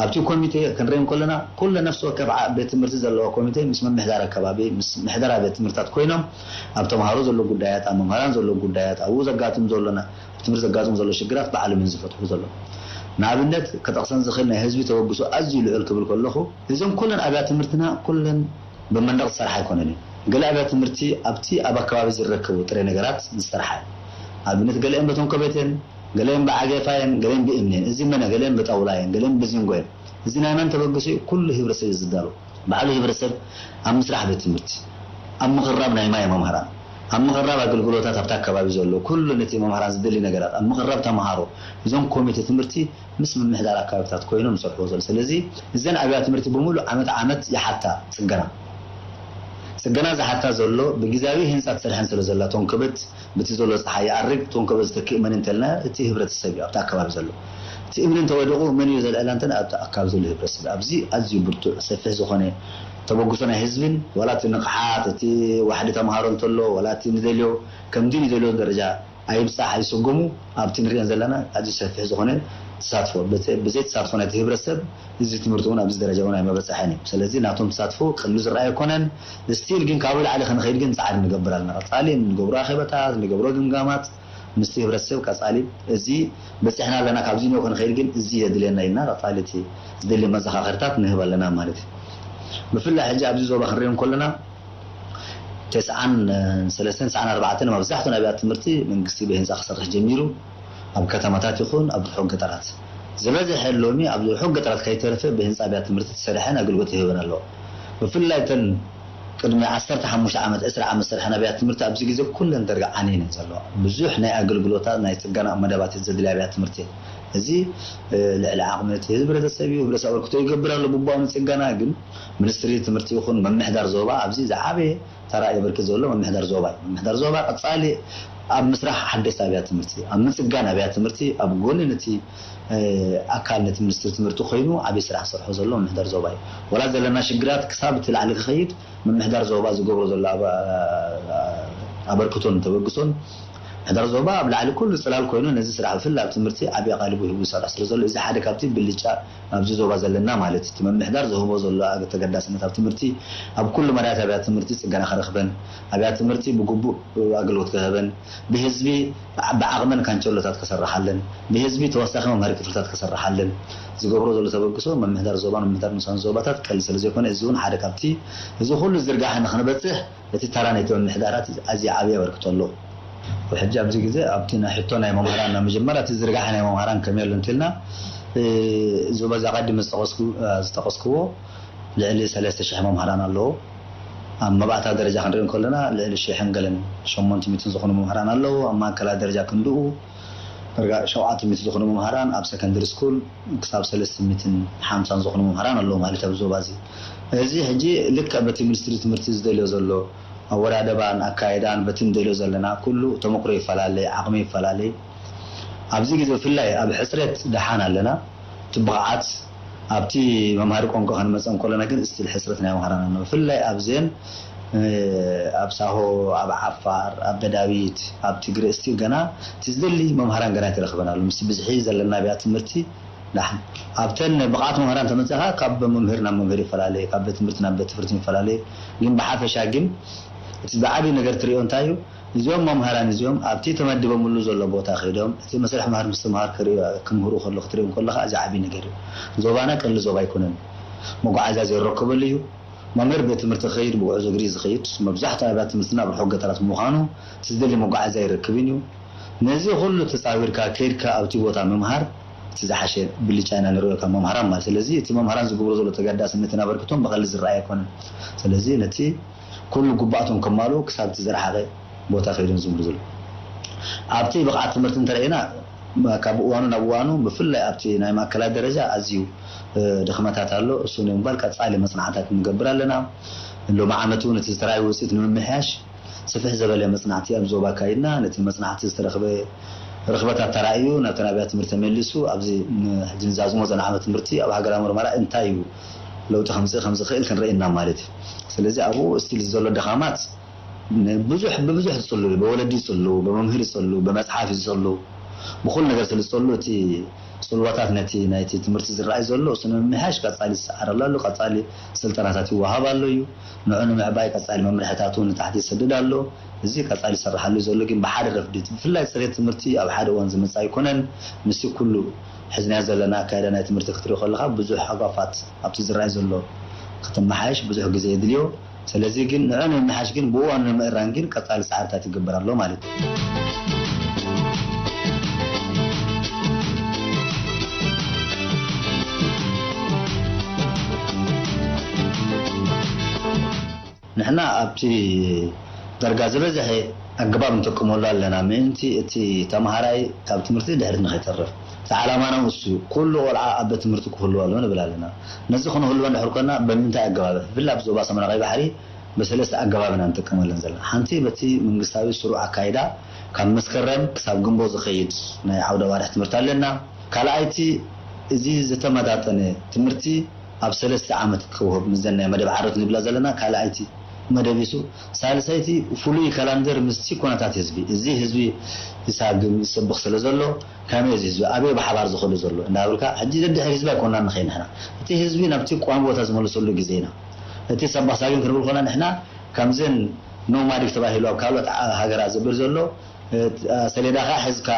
ኣብቲ ኮሚቴ ክንርኢ እንከለና፣ ኩለ ነፍሲ ወከፍ ዓ-፣ ቤት ትምህርቲ ዘለዋ ኮሚቴ ምስ ምምሕዳር ኣከባቢ፣ ምስ ምሕደራ ቤት ትምህርትታት ኮይኖም፣ ኣብ ተምሃሮ ዘሎ ጉዳያት፣ ኣብ መምህራን ዘሎ ጉዳያት፣ ኣብኡ ዘጋጥም ዘሎ ና-፣ ኣብ ትምህርቲ ዘጋጥም ዘሎ ሽግራት ባዕሎም እዮም ዝፈትሑ ዘለዉ። ንኣብነት፣ ክጠቕሰን ዝኽእል ናይ ህዝቢ ተበግሶ ኣዝዩ ልዑል ክብል ከለኹ፣ እዞም ኩለን ኣብያተ ትምህርትና ኩለን ብመንደቕ ዝሰርሓ ኣይኮነን እዩ። ገለ ኣብያተ ትምህርቲ ኣብቲ ኣብ ኣከባቢ ዝረከቡ ጥረ ነገራት ዝሰርሓ እዩ። ኣብነት ገለአን በተንኮበት እየን፣ ገለአን ብዓገፋ እየን፣ ገለአን ብእምኒ እየን። እዚ መነ ገለአን ብጣውላ እየን፣ ገለአን ብዚንጎ እየን። እዚ ናይ መን ተበግሶ እዩ? ኩሉ ህብረተሰብ እዩ ዝዳሎ። ባዕሉ ህብረተሰብ ኣብ ምስራሕ ቤት ትምህርቲ፣ ኣብ ምቕራብ ናይ ማይ መምህራን፣ ኣብ ምቕራብ ኣገልግሎታት ኣብቲ ኣከባቢ ዘሎ ኩሉ ነቲ መምህራን ዝደሊ ነገራት፣ ኣብ ምቕራብ ተምሃሮ፣ እዞም ኮሚቴ ትምህርቲ ምስ ምምሕዳር ኣከባቢታት ኮይኖም ዝሰርሕዎ ዘሎ። ስለዚ እዘን ኣብያተ ትምህርቲ ብምሉእ ዓመት ዓመት ይሓታ ጽገና። ጽገና ዝሓታ ዘሎ ብግዝያዊ ህንጻ ትሰርሐን ስለ ዘላ ተንኮበት ብቲ ዘሎ ጸሓይ ይኣርግ፣ ተንኮበት ዝተክእ መን እንተልና እቲ ህብረተሰብ እዩ ኣብቲ ኣከባቢ ዘሎ። እቲ እምኒ እንተወዲቑ መን እዩ ዘልዕላ እንተን ኣብቲ ኣከባቢ ዘሎ ህብረተሰብ። ኣብዚ ኣዝዩ ብርቱዕ ሰፊሕ ዝኾነ ተበግሶ ናይ ህዝብን ዋላ እቲ ንቕሓት እቲ ዋሕዲ ተምሃሮ እንተሎ ዋላ እቲ ንደልዮ ከምዚ ንደልዮ ደረጃ ኣይብጻሕ ኣይስጉሙ ኣብቲ ንሪኦን ዘለና ኣዝዩ ሰፊሕ ዝኾነ ተሳትፎ። በተ-፣ ብዘይ ተሳትፎ ናይቲ ህብረተሰብ እዚ ትምህርቲ እውን ኣብዚ ደረጃ እውን ኣይመበጻሕን እዩ። ስለዚ ናቶም ተሳትፎ ቀሊሉ ዝረኣይ ኣይኮነን። ስቲል ግን ካብኡ ላዕሊ ክንኸይድ ግን ጻዕሪ ንገብር ኣለና። ቀጻሊ ንገብሮ ኣኼባታት፣ ንገብሮ ግምጋማት ምስቲ ህብረተሰብ ቀጻሊ እዚ በጺሕና ኣለና፣ ካብዚ ንዮ ክንኸይድ ግን እዚ የድልየና ኢልና ቀጻሊ እቲ ዝደሊ መዘኻኸርታት ንህብ ኣለና ማለት እዩ። ብፍላይ ሕጂ ኣብዚ ዞባ ክንሪኦ እንከለና ተስዓን ሰለስተን ተስዓን ኣርባዕተን መብዛሕትኡ ኣብያተ ትምህርቲ መንግስቲ ብህንፃ ክሰርሕ ጀሚሩ፣ ኣብ ከተማታት ይኹን ኣብ ርሑቕ ገጠራት። ዝበዝሐ ሎሚ ኣብ ርሑቕ ገጠራት ከይተረፈ ብህንፃ ኣብያተ ትምህርቲ ተሰሪሐን ኣገልግሎት ይህበን ኣለዎ። ብፍላይ እተን ቅድሚ ዓሰርተ ሓሙሽተ ዓመት፣ ዕስራ ዓመት ዝሰርሐን ኣብያተ ትምህርቲ ኣብዚ ግዜ ኩለን ደርጋ ዓንየን እየን ዘለዋ። ብዙሕ ናይ ኣገልግሎታት ናይ ፅገና መደባት ዘድልያ ኣብያተ ትምህርቲ እየን። እዚ፣ እ፣ ልዕሊ ዓቕሚ እቲ ህብረተሰብ እዩ። ህብረተሰብ ኣበርክቶ ይገብር ኣሎ ብቦኦም ፅገና፣ ግን ሚኒስትሪ ትምህርቲ ይኹን ምምሕዳር ዞባ ኣብዚ ዝዓበየ ተራ የበርክት ዘሎ ምምሕዳር ዞባ እዩ። ምምሕዳር ዞባ ቀጻሊ ኣብ ምስራሕ ሓደስቲ ኣብያተ ትምህርቲ፣ ኣብ ምጽጋን ኣብያተ ትምህርቲ፣ ኣብ ጎኒ ነቲ፣ እ፣ ኣካል ነቲ ሚኒስትሪ ትምህርቲ ኮይኑ ዓብዪ ስራሕ ዝሰርሖ ዘሎ ምምሕዳር ዞባ እዩ። ወላ ዘለና ሽግራት ክሳብ እቲ ላዕሊ ክኸይድ ምምሕዳር ዞባ ዝገብሮ ዘሎ ኣበ-፣ ኣበርክቶን ተበግሶን ምምሕዳር ዞባ ኣብ ላዕሊ ኩሉ ጽላል ኮይኑ ነዚ ስራሕ ብፍላይ ኣብ ትምህርቲ ዓብዪ ኣቓልቦ ሂቡ ይሰርሕ ስለ ዘሎ እዚ ሓደ ካብቲ ብልጫ ኣብዚ ዞባ ዘለና ማለት እዩ። እቲ ምምሕዳር ዝህቦ ዘሎ ኣገ-፣ ተገዳስነት ኣብ ትምህርቲ፣ ኣብ ኩሉ መዳያት ኣብያተ ትምህርቲ ጽገና ክረኽበን፣ ኣብያተ ትምህርቲ ብግቡእ ኣገልግሎት ክህበን፣ ብህዝቢ ብዓ-፣ ብዓቕመን ካንቸሎታት ክሰርሓለን፣ ብህዝቢ ተወሳኺ መምሃሪ ክፍልታት ክሰርሓለን ዝገብሮ ዘሎ ተበግሶ ምምሕዳር ዞባን ምምሕዳር ንኡሳን ዞባታት ቀሊል ስለ ዘይኮነ፣ እዚ እውን ሓደ ካብቲ እዚ ኩሉ ዝርጋሐ ንኽንበጽሕ እቲ ተራ ናይቲ ምምሕዳራት ኣዝዩ ዓብዪ ኣበርክቶ ኣለዎ። ሕጂ ኣብዚ ግዜ ኣብቲ ናይ ሕቶ ናይ መምሃራን፣ ናይ መጀመርያ እቲ ዝርጋሐ ናይ መምሃራን ከመይ ኣሎ እንተልና፣ እ፣ እዚ በዚ ኣቐዲመ ዝጠቐስኩ-፣ እ፣ ዝጠቐስክዎ ልዕሊ ሰለስተ ሽሕ መምሃራን ኣለዎ። ኣብ መባእታ ደረጃ ክንርኢ እንከለና ልዕሊ ሽሕን ገለን ሸሞንተ ሚእትን ዝኾኑ መምሃራን ኣለዎ። ኣብ ማእከላይ ደረጃ ክንድኡ፣ ዳርጋ ሸውዓተ ሚእቲ ዝኾኑ መምሃራን ኣብ ሰከንደሪ ስኩል ክሳብ ሰለስተ ሚእትን ሓምሳን ዝኾኑ መምሃራን ኣለዉ ማለት ኣብ ዞባ እዚ። እዚ ሕጂ ልክዕ በቲ ሚኒስትሪ ትምህርቲ ዝደልዮ ዘሎ ኣወዳደባን ኣካየዳን በቲ ንደልዮ ዘለና ኩሉ ተመክሮ ይፈላለ፣ ዓቕሚ ይፈላለ። ኣብዚ ግዜ ብፍላይ ኣብ ሕፅረት ደሓን ኣለና። እቲ ብቕዓት ኣብቲ መምሃሪ ቋንቋ ክንመፀ እንከለና ግን ስቲል ሕፅረት ናይ መምሃራን ኣሎ። ብፍላይ ኣብዘን ኣብ ሳሆ፣ ኣብ ዓፋር፣ ኣብ ደዳቢት፣ ኣብ ትግረ ስቲል ገና እቲ ዝደሊ መምሃራን ገና ኣይተረኽበን ኣሎ። ምስቲ ብዝሒ ዘለና ኣብያተ ትምህርቲ ዳሕን ኣብተን ብቕዓት መምህራን ተመፀኻ ካብ መምህር ናብ መምህር ይፈላለየ፣ ካብ ቤት ትምህርቲ ናብ ቤት ትምህርቲ ይፈላለየ። ግን ብሓፈሻ ግን እቲ ብዓብዪ ነገር ትሪኦ እንታይ እዩ? እዚኦም መምህራን እዚኦም ኣብቲ ተመዲቦምሉ ዘሎ ቦታ ከይዶም እቲ መስርሕ መሃር ምስትምሃር ክርእዩ ክምህሩ ከሎ ክትሪኦም ከለኻ እዚ ዓብዪ ነገር እዩ። ዞባና ቀሊ ዞባ ኣይኮነን። መጓዓዝያ ዘይረከበሉ እዩ። መምህር ቤት ትምህርቲ ክኸይድ ብጉዕዞ እግሪ ዝኸይድ መብዛሕትኡ ኣብያተ ትምህርትና ኣብ ርሑቕ ገጠራት ብምዃኑ እቲ ዝደሊ መጓዓዝያ ኣይረክብን እዩ። ነዚ ኩሉ ተፃዊርካ ከይድካ ኣብቲ ቦታ ምምሃር እቲ ዝሓሸ ብልጫ ኢና ንሪኦ ካብ መምሃራን ማለት። ስለዚ እቲ መምሃራን ዝገብሮ ዘሎ ተገዳስነትን ኣበርክቶን ብቐሊ ዝረኣይ ኣይኮነን። ስለዚ ነቲ ኩሉ ግቡኣቶም ከማልኡ ክሳብ እቲ ዝረሓቐ ቦታ ከይዶም ዝምህሩ ዘለዉ። ኣብቲ ብቕዓት ትምህርቲ እንተረኢና ካብ እዋኑ ናብ እዋኑ ብፍላይ ኣብቲ ናይ ማእከላይ ደረጃ ኣዝዩ ድኽመታት ኣሎ። እሱ ንምባል ቀጻሊ መጽናዕታት ንገብር ኣለና። ሎሚ ዓመት እውን እቲ ዝተራእየ ውፅኢት ንምምሕያሽ ስፍሕ ዘበለ መጽናዕቲ ኣብ ዞባ ኣካይድና ነቲ መጽናዕቲ ዝተረኽበ ርኽበታት ተራእዩ ናብተን ኣብያተ ትምህርቲ ተመሊሱ ኣብዚ ሕጂ ንዛዝሞ ዘንዓመ ትምህርቲ ኣብ ሃገራዊ ምርመራ እንታይ እዩ ለውጢ ከምፅእ ከምዝኽእል ክንርኢ ኢና ማለት እዩ። ስለዚ ኣብኡ ስቲል ዘሎ ድኻማት ብዙሕ ብብዙሕ ዝፅሉ እዩ። ብወለዲ ይፅሉ፣ ብመምህር ይፅሉ፣ ብመፅሓፍ ይፅሉ፣ ብኩሉ ነገር ስለ ዝፅሉ እቲ ፅልዋታት ነቲ ናይቲ ትምህርቲ ዝረኣይ ዘሎ እሱ ንምምሕያሽ ቀፃሊ ዝሰዓረሉ ኣሎ። ቀፃሊ ስልጠናታት ይወሃብ ኣሎ እዩ። ንዑ ንምዕባይ ቀፃሊ መምርሕታት እውን ንታሕቲ ይሰድድ ኣሎ። እዚ ቀፃሊ ይሰራሓሉ ዘሎ ግን ብሓደ ረፍዲ ብፍላይ ፅሬት ትምህርቲ ኣብ ሓደ እዋን ዝመፅእ ኣይኮነን። ምስቲ ኩሉ ሕዝናዮ ዘለና ኣካይዳ ናይ ትምህርቲ ክትሪኦ ከለካ ብዙሕ ሃጓፋት ኣብቲ ዝረኣይ ዘሎ ክትመሓየሽ ብዙሕ ግዜ የድልዮ። ስለዚ ግን ንዑ ንምምሓሽ ግን ብእዋኑ ንምእራም ግን ቀፃሊ ፃዕርታት ይግበር ኣሎ ማለት እዩ። ንሕና ኣብቲ ዳርጋ ዝበዝሐ ኣገባብ ንጥቀመሉ ኣለና ምእንቲ እቲ ተምሃራይ ካብ ትምህርቲ ድሕሪት ንኸይተርፍ። እቲ ዓላማና ንሱ እዩ። ኩሉ ቆልዓ ኣብ ቤት ትምህርቲ ክህልዎ ኣለዎ ንብል ኣለና። ነዚ ክንህልዎ እንድሕር ኮና ብምንታይ ኣገባብ? ብፍላይ ኣብ ዞባ ሰሜን ቀይ ባሕሪ ብሰለስተ ኣገባብ ኢና ንጥቀመለን ዘለና። ሓንቲ በቲ መንግስታዊ ስሩዕ ኣካይዳ ካብ መስከረም ክሳብ ግንቦት ዝኸይድ ናይ ዓውደ ኣዋርሕ ትምህርቲ ኣለና። ካልኣይቲ እዚ ዝተመጣጠነ ትምህርቲ ኣብ ሰለስተ ዓመት ክወሃብ ምስዘን ናይ መደብ ዓርት ንብላ ዘለና ካልኣይቲ መደብ እዩ። ሳልሰይቲ ፍሉይ ካላንደር ምስቲ ኩነታት ህዝቢ፣ እዚ ህዝቢ ይሳግም ይሰብኽ ስለ ዘሎ ከመይ እዚ ህዝቢ ኣበይ ብሓባር ዝኸዱ ዘሎ እንዳበልካ ሕጂ ደድሕሪ ህዝቢ ኣይኮናን ንኸይድ ንሕና እቲ ህዝቢ ናብቲ ቋሚ ቦታ ዝመልሰሉ ግዜ ኢና። እቲ ሰባኽ ሳግም ክንብል ኮና ንሕና ከምዘን ኖማዲክ ተባሂሉ ኣብ ካልኦት ዓ- ሃገራት ዘብል ዘሎ እ፣ ሰሌዳኻ ሒዝካ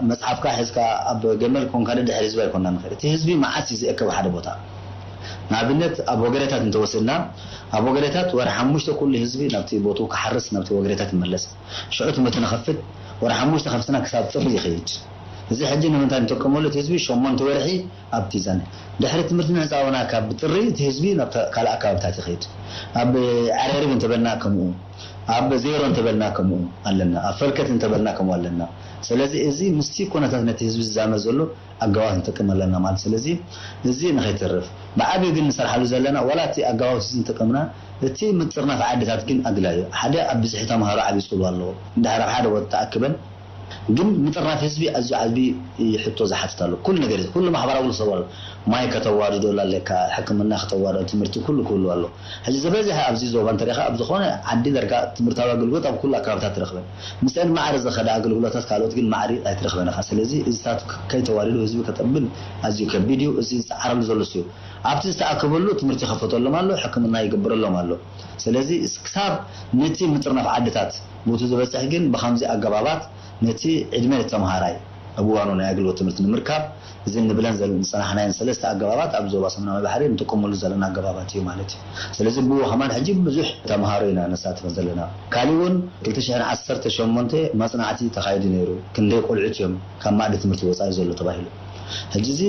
መፅሓፍካ ሒዝካ ኣብ ገመል ኮንካ ደድሕሪ ህዝቢ ኣይኮና ንኸድ። እቲ ህዝቢ መዓስ እዩ ዝእከብ ሓደ ቦታ? ንኣብነት ኣብ ወገሬታት እንተወስድና ኣብ ወገሬታት ወር ሓሙሽተ ኩሉ ህዝቢ ናብቲ ቦትኡ ክሓርስ ናብቲ ወገሬታት ይመለስ። ሽዑ ትምህርቲ ንኸፍት ወር ሓሙሽተ ከፍትና ክሳብ ጥሪ ይኸይድ። እዚ ሕጂ ንምንታይ ንጥቀመሉ እቲ ህዝቢ ሸሞንተ ወርሒ ኣብቲ ዘን ድሕሪ ትምህርቲ ንህፃውና ካብ ጥሪ እቲ ህዝቢ ናብ ካልእ ኣካባብታት ይኸይድ። ኣብ ዓረሪብ እንተበልና ከምኡ፣ ኣብ ዜሮ እንተበልና ከምኡ ኣለና፣ ኣብ ፈልከት እንተበልና ከምኡ ኣለና። ስለዚ እዚ ምስቲ ኩነታት ነቲ ህዝቢ ዝዛመድ ዘሎ ኣገባባት ንጥቀም ኣለና ማለት። ስለዚ እዚ ንኸይተርፍ ብዓብዩ ግን ንሰርሓሉ ዘለና ዋላ እቲ ኣገባባት እዚ ንጥቀምና እቲ ምጥርናፍ ዓድታት ግን ኣድላዩ ሓደ ኣብ ብዝሒ ተምሃሮ ዓብዩ ፅልዋ ኣለዎ። እንድሕር ኣብ ሓደ ቦታ ተኣክበን ግን ምጥርናፍ ህዝቢ ኣዝዩ ዓብዪ ሕቶ ዝሓትት ኣሎ። ኩሉ ነገር ኩሉ ማሕበራዊ ሰው ኣሎ። ማይ ከተዋድዶ ኣለካ፣ ሕክምና ከተዋድዶ፣ ትምህርቲ ኩሉ ክህሉ ኣሎ። ሕጂ ዝበዝሐ ኣብዚ ዞባ እንተሪኻ ኣብ ዝኾነ ዓዲ ዳርጋ ትምህርታዊ ኣገልግሎት ኣብ ኩሉ ኣካባብታት ትረኽበን። ምስአን ማዕረ ዝኸዳ ኣገልግሎታት ካልኦት ግን ማዕሪ ኣይትረኽበን ኢኻ። ስለዚ እዚታት ከይተዋዲዱ ህዝቢ ከጠብል ኣዝዩ ከቢድ እዩ። እዚ ዝፀዓረሉ ዘሎ እሱ እዩ። ኣብቲ ዝተኣከበሉ ትምህርቲ ይኸፈተሎም ኣሎ፣ ሕክምና ይግበረሎም ኣሎ። ስለዚ ክሳብ ነቲ ምጥርናፍ ዓድታት ቦቱ ዝበፅሕ ግን ብኸምዚ ኣገባባት ነቲ ዕድመ ተምሃራይ ኣብ እዋኑ ናይ ኣገልግሎት ትምህርቲ ንምርካብ እዚ ንብለን ዝፀናሕናየን ሰለስተ ኣገባባት ኣብ ዞባ ሰሜናዊ ባሕሪ ንጥቀመሉ ዘለና ኣገባባት እዩ ማለት እዩ። ስለዚ ብኡ ከማን ሕጂ ብዙሕ ተምሃሮ ኢና ነሳትፈን ዘለና። ካሊእ እውን ክልተ ሽሕን ዓሰርተ ሸሞንተ መፅናዕቲ ተኻይዱ ነይሩ። ክንደይ ቆልዑት እዮም ካብ ማእዲ ትምህርቲ ወፃኢ ዘሎ ተባሂሉ። ሕጂ እዚ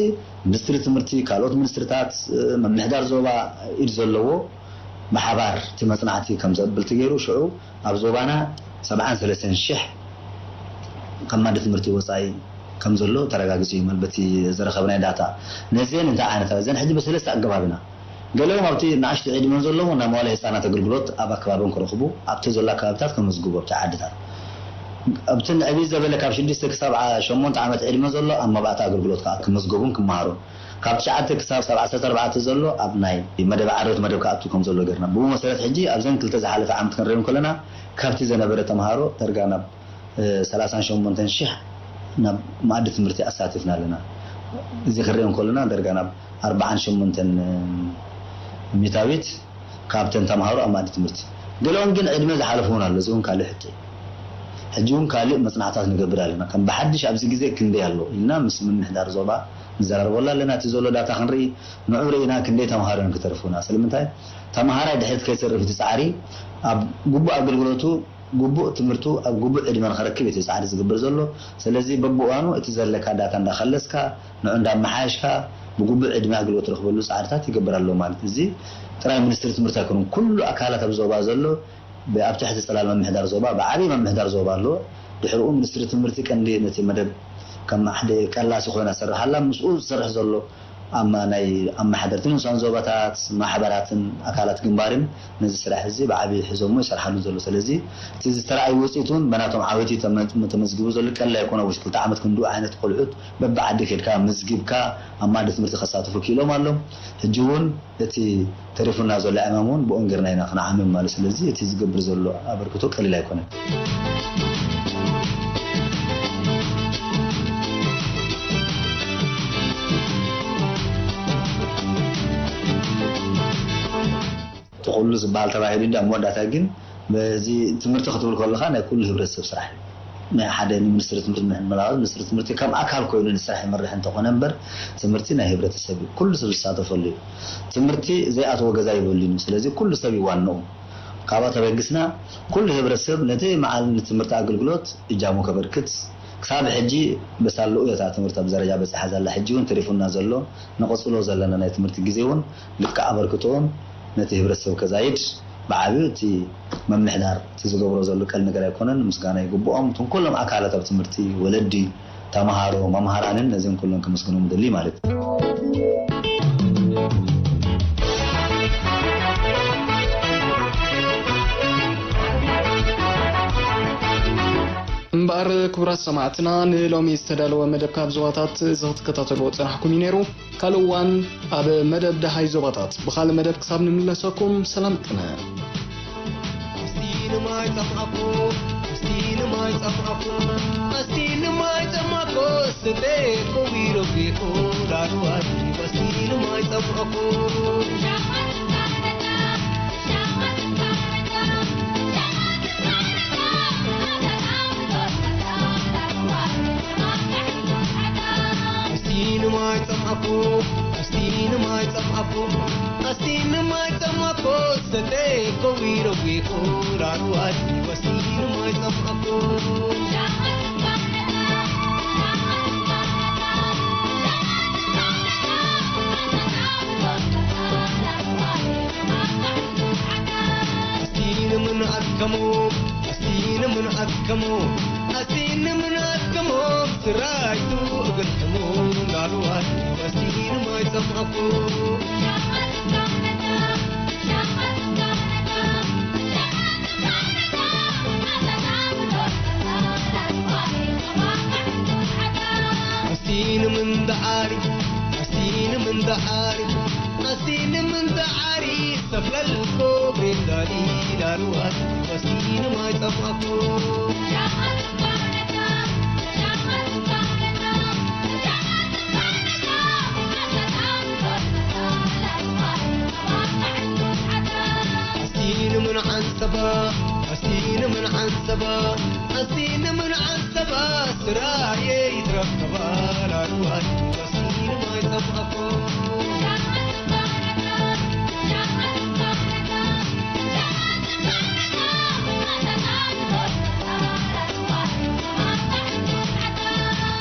ሚኒስትሪ ትምህርቲ ካልኦት ሚኒስትርታት ምምሕዳር ዞባ ኢድ ዘለዎ ብሓባር እቲ መፅናዕቲ ከም ዘብል ተገይሩ ሽዑ ኣብ ዞባና ሰብዓን ሰለስተን ሽሕ ካብ ማእዲ ትምህርቲ ወፃኢ ከም ዘሎ ተረጋጊጹ እዩ። በቲ ዝረኸብናይ ዳታ ነዚአን እንታይ ዓይነት እዘን ሕጂ ብሰለስተ ኣገባብ ኢና። ገሊኦም ኣብቲ ንኣሽቱ ዕድመ ዘለዎም ናይ መዋለ ህጻናት ኣገልግሎት ኣብ ኣከባቢኦም ክረኽቡ ኣብቲ ዘሎ ኣከባብታት ከመዝግቡ ኣብቲ ዓድታት ኣብቲ ንዕብይ ዘበለ ካብ ሽዱሽተ ክሳብ ዓ- ሸሞንተ ዓመት ዕድመ ዘሎ ኣብ መባእታ ኣገልግሎት ከዓ ክመዝገቡን ክመሃሩን ካብ ትሽዓተ ክሳብ ሰብዓ ዓሰርተ ኣርባዕተ ዘሎ ኣብ ናይ መደብ ዓርዮት መደብ ክኣቱ ከም ዘሎ ገርና ብኡ መሰረት ሕጂ ኣብዘን ክልተ ዝሓለፈ ዓመት ክንሪኦም ከለና ካብቲ ዘነበረ ተምሃሮ ደርጋ ናብ ሰላሳን ሸሞንተን ሽሕ ናብ መኣዲ ትምህርቲ ኣሳቲፍና ኣለና። እዚ ክሪኦ እንከለና ደርጋ ናብ ኣርባዓን ሸሞንተን ሚታዊት ካብተን ተምሃሮ ኣብ መኣዲ ትምህርቲ ገለኦም ግን ዕድመ ዝሓለፉ እውን ኣሎ። እዚ እውን ካልእ ሕቶ እዩ። ሕጂ እውን ካልእ መፅናዕታት ንገብር ኣለና። ከም ብሓድሽ ኣብዚ ግዜ ክንደይ ኣሎ ኢልና ምስ ምምሕዳር ዞባ ንዘራርበሉ ኣለና። እቲ ዘሎ ዳታ ክንርኢ ንዑ ርኢና ክንደይ ተምሃሮ እዮም ክተርፉና። ስለምንታይ ተምሃራይ ድሕሪ ከይተርፍ እቲ ፃዕሪ ኣብ ግቡእ ኣገልግሎቱ ግቡእ ትምህርቱ ኣብ ግቡእ ዕድመ ንኸረክብ እቲ ፃዕሪ ዝግበር ዘሎ። ስለዚ በብእዋኑ እቲ ዘለካ ዳታ እንዳኸለስካ ንዑ እንዳመሓየሽካ ብግቡእ ዕድመ ኣገልግሎት ትረኽበሉ ፃዕርታት ይግበር ኣሎ ማለት እዚ ጥራይ ሚኒስትሪ ትምህርቲ ኣይኮነን። ኩሉ ኣካላት ኣብ ዞባ ዘሎ ብ- ኣብ ትሕቲ ፅላል መምሕዳር ዞባ ብዓብዪ መምሕዳር ዞባ ኣሎ። ድሕሪኡ ሚኒስትሪ ትምህርቲ ቀንዲ ነቲ መደብ ከም ሓደ ቀላሲ ኮይና ዝሰርሕ ኣላ። ምስኡ ዝሰርሕ ዘሎ ኣማ ናይ ኣመሓደርቲ ንኡሳን ዞባታት ማሕበራትን ኣካላት ግንባርን ነዚ ስራሕ እዚ ብዓብዪ ሒዞሞ ይሰርሓሉ ዘሎ። ስለዚ እቲ ዝተረኣዩ ውፅኢት እውን በናቶም ዓወት እዩ ተመ- ተመዝጊቡ ዘሎ። ቀሊል ኣይኮነ። ውሽጢ ክልተ ዓመት ክንድኡ ዓይነት ቆልዑት በብዓዲ ከድካ መዝጊብካ ኣብ ማእዲ ትምህርቲ ከሳትፉ ክኢሎም ኣሎም። ሕጂ እውን እቲ ተሪፉና ዘሎ ዕማም እውን ብኦን ጌርና ኢና ክንዓምም ማለት። ስለዚ እቲ ዝገብር ዘሎ ኣበርክቶ ቀሊል ኣይኮነን። እቲ ኩሉ ዝበሃል ተባሂሉ እንዳ መወዳእታ ግን በዚ ትምህርቲ ክትብል ከለካ ናይ ኩሉ ህብረተሰብ ስራሕ እዩ። ናይ ሓደ ንሚኒስትሪ ትምህርቲ ምሕመላባት ሚኒስትሪ ትምህርቲ ከም ኣካል ኮይኑ ንስራሕ ይመርሕ እንተኾነ እምበር ትምህርቲ ናይ ህብረተሰብ እዩ። ኩሉ ሰብ ዝሳተፈሉ እዩ። ትምህርቲ ዘይኣተዎ ገዛ ይብሉን እዩ። ስለዚ ኩሉ ሰብ ይዋንኡ። ካብኣ ተበግስና ኩሉ ህብረተሰብ ነቲ መዓል ንትምህርቲ ኣገልግሎት እጃሙ ከበርክት ክሳብ ሕጂ በሳል ልኡየት ትምህርቲ ኣብ ደረጃ በፂሓ ዘላ ሕጂ እውን ተሪፉና ዘሎ ንቐፅሎ ዘለና ናይ ትምህርቲ ግዜ እውን ልክዕ ኣበርክትኦም ነቲ ህብረተሰብ ከዛይድ ብዓብዩ እቲ መምሕዳር እቲ ዝገብሮ ዘሎ ቀል ነገር ኣይኮነን። ምስጋና ይግብኦም። እቶም ኩሎም ኣካላት ኣብ ትምህርቲ ወለዲ፣ ተምሃሮ፣ መምሃራንን ነዚኦም ኩሎም ከመስግኖም እደሊ ማለት እዩ። እምበኣር ክቡራት ሰማዕትና ንሎሚ ዝተዳለወ መደብ ካብ ዞባታት እዚ ክትከታተልዎ ዝጸናሕኩም እዩ ነይሩ። ካልእ እዋን ኣብ መደብ ደሃይ ዞባታት ብኻልእ መደብ ክሳብ ንምለሰኩም ሰላም ቅነ። ኣስቲ ንማይ ጸምኣኮ፣ ኣስቲ ንማይ ጸምኣኮ፣ ኣስቲ ንማይ ጸምኣኮ፣ ስተ ኮዊሮ ጌኮ ዳሩ ኣስቲ ንማይ ጸምኣኮ። ኣስቲ ንማይ ጸምኣኮ፣ ኣስቲ ንማይ ጸምኣኮ፣ ኣስቲ ንማይ ጸምኣኮ፣ ሰተ ኮዊሮ ጌኮ ዳሩ ኣስቲ ንማይ ጸምኣኮ። ኣስቲ ንምን ኣከሞ፣ ኣስቲ ንምን ኣከሞ፣ ኣስቲ ንምን ኣከሞ፣ ስራይቱ እግር ሕሙ፣ ጋልዋት፣ ኣስቲ ንማይ ጸምኣኮ። ኣስቲ ንምንዳዓሪ፣ ኣስቲ ንምንዳዓሪ፣ ኣስቲ ንምንዳዓሪ፣ ሰፍለልኮ ብሬዳሊ ዳርዋት፣ ኣስቲ ንማይ ጸምኣኮ። ኣስቲ ንምን ዓንሰባ፣ ኣስቲ ንምን ዓንሰባ፣ ኣስቲ ንምን ዓንሰባ፣ ስራየ ይትረከባ ላልዋት፣ ኣስቲ ንማይ ጸምኣኮ።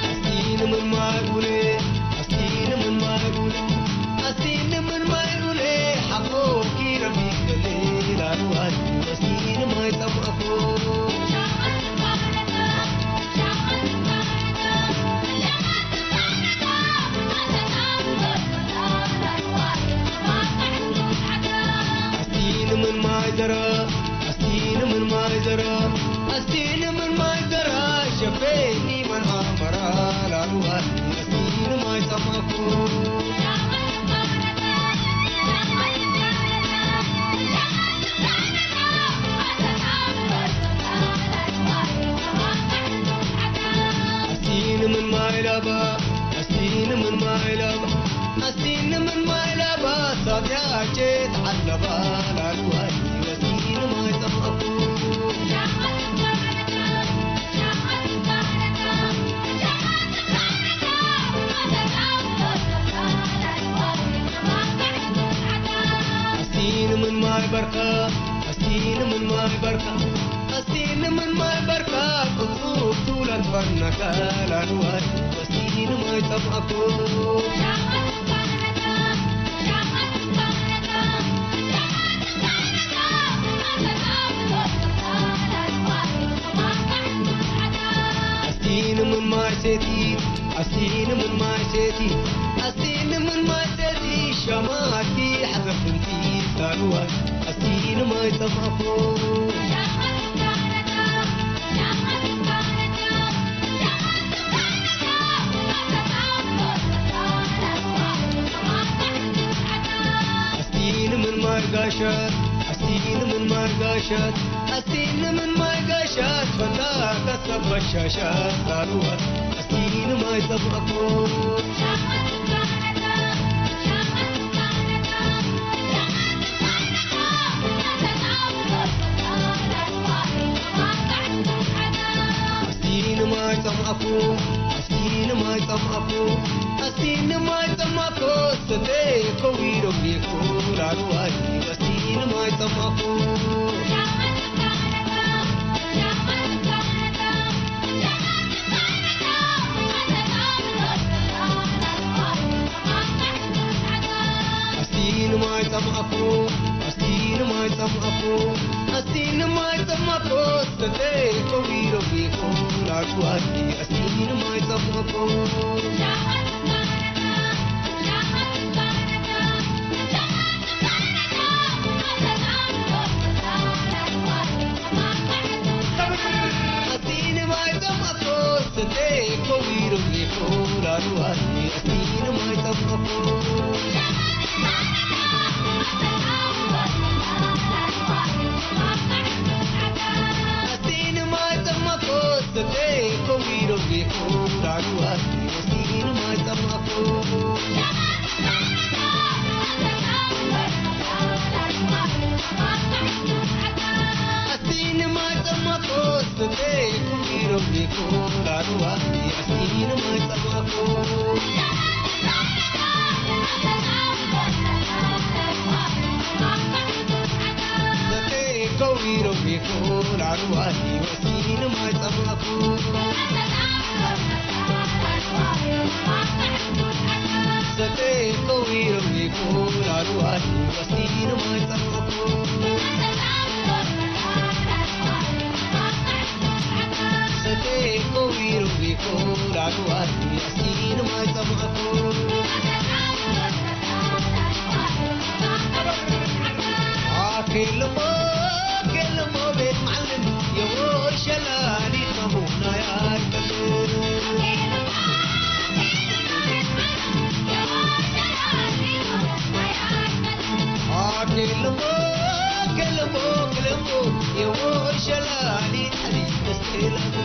ኣስቲ ንምን ማይ ኡሌ፣ ኣስቲ ንምን ማይ ኡሌ፣ ኣስቲ ንምን ማይ ኡሌ፣ ሓቆኪ ረቢክ ገሌ ላልዋት፣ ኣስቲ ንማይ ጸምኣኮ። ዘራ ኣስቲኒ ምን ማይ ዘራ ኣስቲኒ ምን ማይ ዘራ ሸፈኒ መን ኣመራ ላልዋይ ኣስቲኒ ማይ ጸማኩ ኣስቲኒ ምን ማይ ላባ ኣስቲኒ ምን ማይ ላባ ኣስቲኒ ምን ማይ ላባ ሳብያቼ ተዓለባ ላልዋይ ኣስቲኒ ማይ ጸማኩ ኣስቲኒ ምን ማይ በርካ ኣስቲኒ ምን ማይ በርካ ኣስቲኒ ምን ማይ በርካ ቁጹብ ቱለን ፈነካ ላልዋይ ኣስቲኒ ማይ ጸማኩ ኣስቲኒ ምን ማይ ሴቲ ኣስቲኒ ምን ማይ ሴቲ ኣስቲኒ ምን ማይ ሴቲ ሻማቲ ሓዘፍንቲ ላልዋይ ኣስቲኒ ማይ ጸማኩ ኣስቲኒ ምን ማይ ጋሻት ኣስቲኒ ምን ማይ ጋሻት ኣስቲኒ ምን ማይ ጋሻት ፈንታ ከሰብ በሻሻት ላልዋይ ኣስቲኒ ማይ ጸማኩ ኣስቲኒ ማይ ጸማኩ ኣስቲኒ ማይ ጸማኩ ኣስቲኒ ማይ ጸማኩ ሰተይ ከዊሮም ሊኩ ላልዋይ ኣስቲኒ ማይ ጸማኩ ኣስቲኒ ማይ ጸማኩ ኣስቲኒ ማይ ጸማኩ ኣስቲኒ ማይ ጸማኩ ሰተይ ከዊሮም ሊኩ ላልዋይ ኣስቲኒ ማይ ጸማኩ ኣስቲኒ ማይ ጸማኩ ሰተይ ከዊሮም ሊኩ ላልዋይ ኣስቲኒ ማይ ጸማኩ ኣስቲኒ ማይ ጸማኩ ሰተይ ከዊሮም ሊኩ ላልዋይ ኣስቲኒ ማይ ጸማኩ ኣስቲኒ ማይ ጸማኩ ሰተይ ከዊሮም ሊኩ ላልዋይ ኣስቲኒ ማይ ጸማኩ ሰተይ ከዊሮም ሊኩ ላልዋይ ኣስቲኒ ማይ ጸማኩ ሰተይ ከዊሮም ሊኩ ላልዋይ ኣስቲኒ ማይ ጸማኩ ሰተይ ከዊሮም ሊኩ ላልዋይ ኣስቲኒ ማይ ጸማኩ ኣኬለሞ ኣኬለሞ ቤት መዓልም የወሸላሊት ማሙናይ ኣይፈልጥ ኣኬለሞ ኣኬለሞ ክለሞ የወሸላሊት ሓሊት መስቴላሞ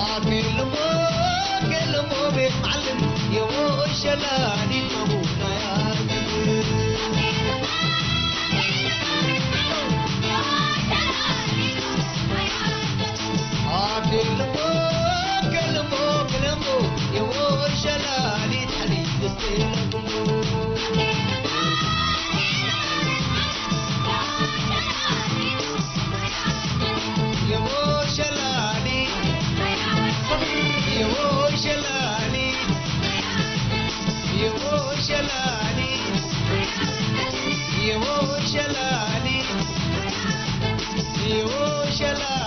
ኣኬለሞ ኣኬለሞ ቤት መዓልም የወሸላሊት ማሙናይ ኣይፈልጥ ኣኬልሞ ኣኬልሞ ክለሞ የወሸላሊት ሓሊት ዝስተይለኩሞ የወሸላሊት የወሸላሊት የወሸላሊት የወሸላሊት የወሸላሊት